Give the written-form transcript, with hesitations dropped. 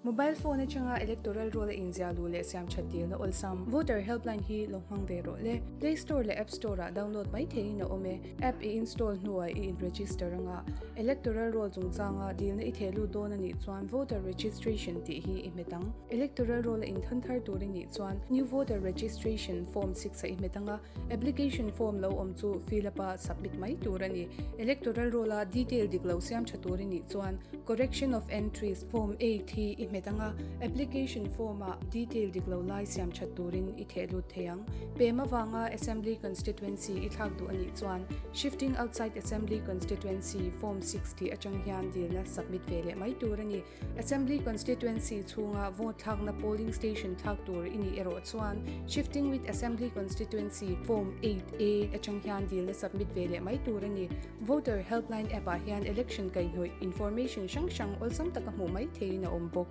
Mobile phone atanga electoral roll a inziah luh leh siam that dilna awlsam Voter Helpline hi lo hmang ve rawh le. Play Store leh App Store ah download mai theihin a awm e. App i install hnuah i in-register anga electoral roll chungchanga dilna i theh lut dawn a nih chuan Voter Registration tih hi i hmet ang. Electoral roll a inthan thar tur i nih chuan New Voter Registration Form 6 a i hmet anga Application form lo awm chu fill up a submit mai tur a ni. Electoral roll a detail dik lo siam tha tur i nih chuan Correction of Entries Form 8 hi i hmet ang a, application form ah detail dik lo lai siam that turin i theh lut thei ang. Pem avanga Assembly Constituency i thlak duh a nih chuan Shifting Outside Assembly Constituency Form 6 tih atang hian dilna submit ve leh mai tur a ni. Assembly Constituency chhunga vote thlakna polling station thlak tur i nih erawh chuan Shifting with Assembly Constituency Form 8A atang hian dilna submit ve leh mai tur a ni. Voter Helpline app ah hian election kaihhnawih information hrang hrang awlsam taka hmuh mai theihin a awm bawk.